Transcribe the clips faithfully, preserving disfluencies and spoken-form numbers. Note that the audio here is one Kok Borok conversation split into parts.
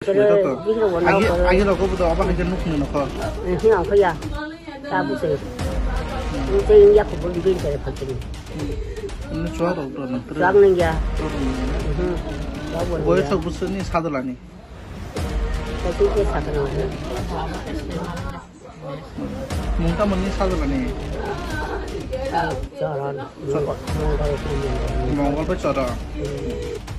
Tere Ito to. Bihik rok bo Agi, nok agi rok bo do aba hai ke nuk ni nokho. Ini ang khoya. Ta bu se. Ini te ini aku pun bin tere phakin. Ini chua rok do nang tere. Chua nang ya. Chua rok nang ya. Mhm. Chua bo nang Boyos ya. Rok busu ni sadala ni. Tapi ke sadala ni. Mungta mani sajala ni. Mongol bai chora.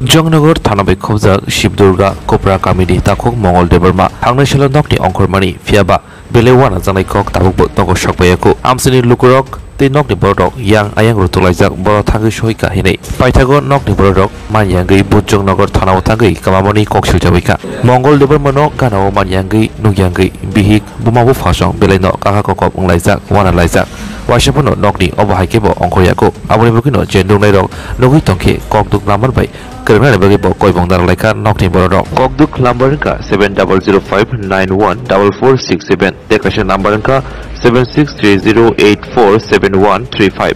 Jongnagar thana bai khobjak Shib Durga Kopra kamini takhuk Mongol Debbarma thangnai salo nokni ongkhormani phiyaba belai uanajaknai kok tabukbo nogo sokpaiyaku. Amsini lukurok tei nokni bororok yang ayang rutulaijak borok thangwi sohika hinwi. Paithago nokni bororok manyangwi Bujong Nagar thanao thangwi kwmamani kok swijagwi kha. Mongol Debbarmano ganao manyangwi nukyangwi bihik buma buphasong belaino kaka kokop wnglaijak, wanalaijak. Waisa phano nokni obo hai khe bo ongkhoyaku. Aboni bagwino je nuknairok nugwi tongkhe kokduk lamar bai kwrwngnani bagwi bo koibong dara laikha nokni bororok. Kokduk lambar wngkha seven double zero five nine one double four six seven tei kaisa number wngkha seven six three zero eight four seven one three five.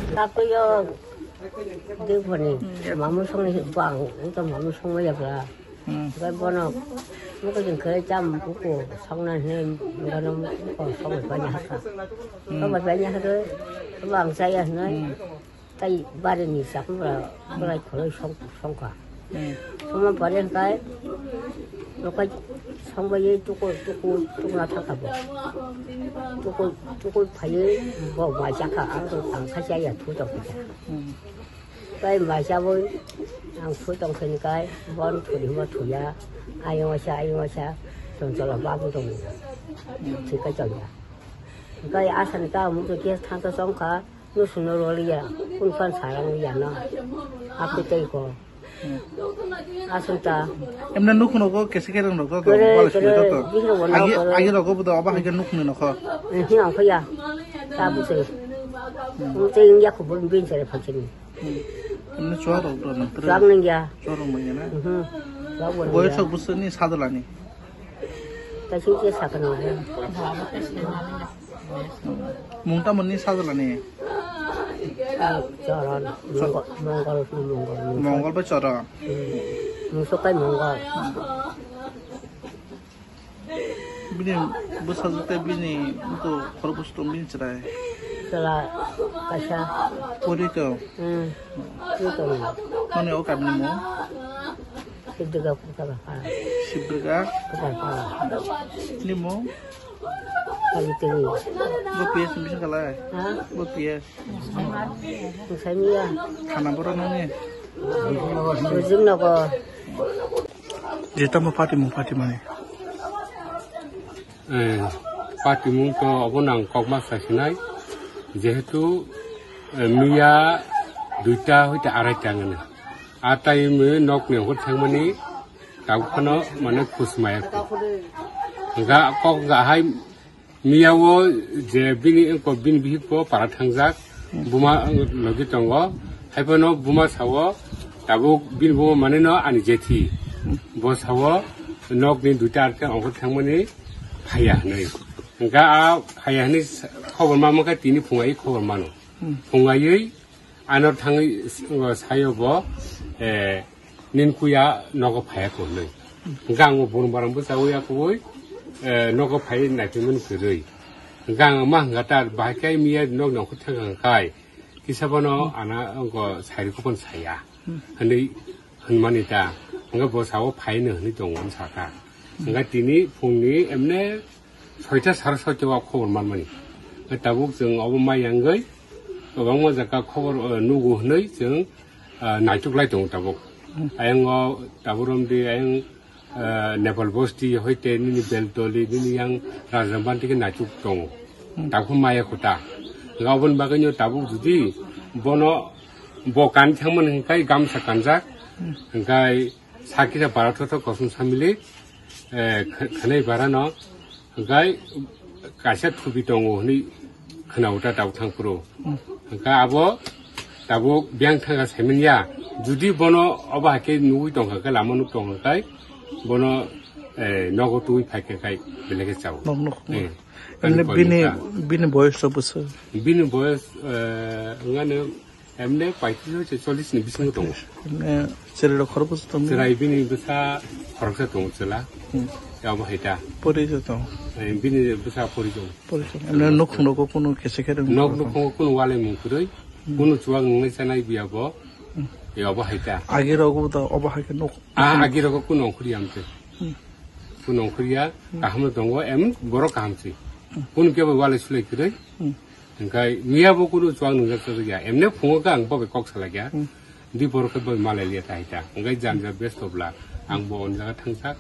Dui boni mamu songni bang, wngkha mamu songma yapla. Hmm. Bai bono, muko jing khe cham, muko songna hne, bono muko songna banya haka. Hmm. Songna banya haka, bang saya hne. Hmm. Tai bari ni sak mura, brai kholoi song, songkha. Hmm. Songma pare hwnkhe, nokai songbai tuko, tuko, tukna thangkha bo. Tuko, tuko phaiwi bo bai chakha, ang to tang kha chaya thu tong kha. Hmm. Kai mai chabwi ang phu tong khe kai bon thuri mo thuya, ayung asa, ayung asa, tong chola babu tong. Thika chaya. Kai asan ta mu to khe thang ta song kha, nu suno roliya, kun fan sarang ya na. Aku tei ko. Asan ta. Emna nuk no ko kese kere no ko, Kere, wala kere, sui to. Bihik rok bo Agi, nok ko. Agi rok bo do, aba hai ke nuk no ko. Eh, hi ang ko ya. Ta bu se. Mu te ing ya ko bon bin sere phachini. Hmm. Ini chua rok do nang tere. Chua nang ya. Chua rok nang ya na. Mhm. Chua bo nang Boyos ya. Rok busu ni sadala ni. Ta sing ke sakno. Mungta mani sadala ni. Ah, choron. Cho- Mongol, Mongol, Mongol. Mongol bai choron. Hmm. Musokai Mongol. Bini bwsajwk tei bini wngkuk khorokbwswk tong bini chwrai. Chwla kaisa. Pori tong. Hmm. Pori tong. Noni o kamini mung? Siddhiga Kutala Pala. Siddhiga? Kutala Pala. Ni mung? Kali tini. Bo P S ni bising kalai? Ha? Bo P S. Bwsai miya. Thana boro noni? Bujung nogo. Je tamo party mung party mani. Eh, party mung to obo nang kokma sasinai. Jehetu, eh, miya duita hoite araita ngani. Atai mi nok ni hor thangmani tabuk phano mane khus maya. Ga kok ga hai Miya o je bini wngkok bini bihik bo para thangjak, buma logi tongo. Haiphano buma sao, tabuk bini buma manwi no ani jethi. Bo sao, nok ni duita arke ongkhor thangmani phaiya hinwi. Hwnkha a phaiya hinwi sa-, khobor ma mankha tini phungai khobor mano. Phungai Ano thangwi s-, o sayo bo, eh, nin kuya nogo phaya ko hinwi. Hwnkhe ang bo burung barang bwchawi akugwi, eh, nogo phai naitwi mani kwrwi. Hwnkhe ang ma hwnkha ta bahai khe miya nok nongkhor thangkha khai. Kisa bono ana wngkha sairi khopon saya. Hinwi hwnmani ta. Hwnkhe bo sao phaino hinwi tongo wng sakha. Hwnkhe tini phungni emne soita saro soita o khobor manmani. Hwnkhe tabuk chwng obo mai yangwi kwbangma jaga khobor, eh, nugo hwnwi chwng, eh, naituk lai tongo tabuk. Ayang o tabuk romdi ayang, eh, Nepal bosti hoite nini Beltoli nini yang Rajabandi khe naituk tongo. Tabuk maya kota. Hwnkhe oboni bagwino tabuk judi bono bo kan thangmani hwnkhe gamsa kanjak. Hwnkhe sakisa bara thothok kosom samili, eh, kh-, khwnai bara no. Hwnkhe kaisa thupi tongo hwnwi khwnao ta tabuk thang phuru. Hwnkhe abo tabuk biyang thangkha saimanya. Judi bono obo hai khe nugwi tongkha khe lama nuk tongkha khai bono, eh, nogo twi phai khe khai belai khe chao. Nok nok. Eh, Emne ani bini, koinka. Bini boyos to bwswk? Bini boyos, eh, wngano Emne paitris hoite chollish ni bisingo tongo. Emne chwrai rok khoroksa tongo? Chwrai bini bwsa khoroksa tongo chwla. Hmm. Abo hai ta. Pori se tongo? Eh, bini bwsa pori tongo. Pori tongo. Emne nukhung rogo kunu kese khe rwng Nok nukhungo kunu walai mung kwrwi, Hmm. kunu chuwak nungnai chanai biya bo. Hmm. E abo hai ta. Agi rogo da obo hai khe nuk-, Ah, agi rogo kunu ongkhorya amte. Hmm. Kunu ongkhorya, Hmm. kaham no tongo, em borok kaham si. Hmm. Kunu kebo walai sulai kwrwi. Hmm. Hingkai miya bo kunu chuwak nungjak chajak ya. Emne phungo khe ang bo bai kok salai ya. Hmm. Di borok khe bai malai liya ta hai ta. Hingkai janja besto bla. Ang bo on jaga thangsak.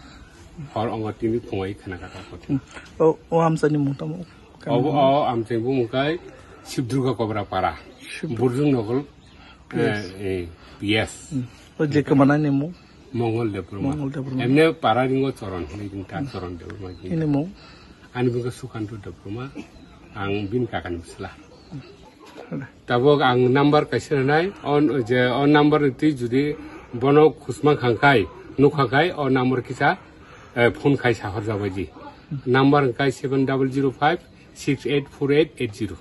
Hor ongo tini phungo i khana kaka kothi. Hmm. O, o amchani mung tamo? Obo o amchai bumung kai Sib Durga Kobra Para. Sib Durga. Burjung Nokol. Yes. Eh, eh, yes. Hmm. O je kwmanani mung? Mongol Debbarma. Mongol Debbarma. Emne para ringo Choron, hinwi ring ta Hmm. Choron Debbarma. Ini mung? Ani bungka Sukanto Debbarma, ang bini kakani bwsla. Tabok ang number kaisa rwnai, on je on number ni twi judi bono khusma khangkhai, nukha khai, o number kisa, eh, phone khai sahor jabaidi. Number hwnkhe seven double zero five six eight four eight eight zero.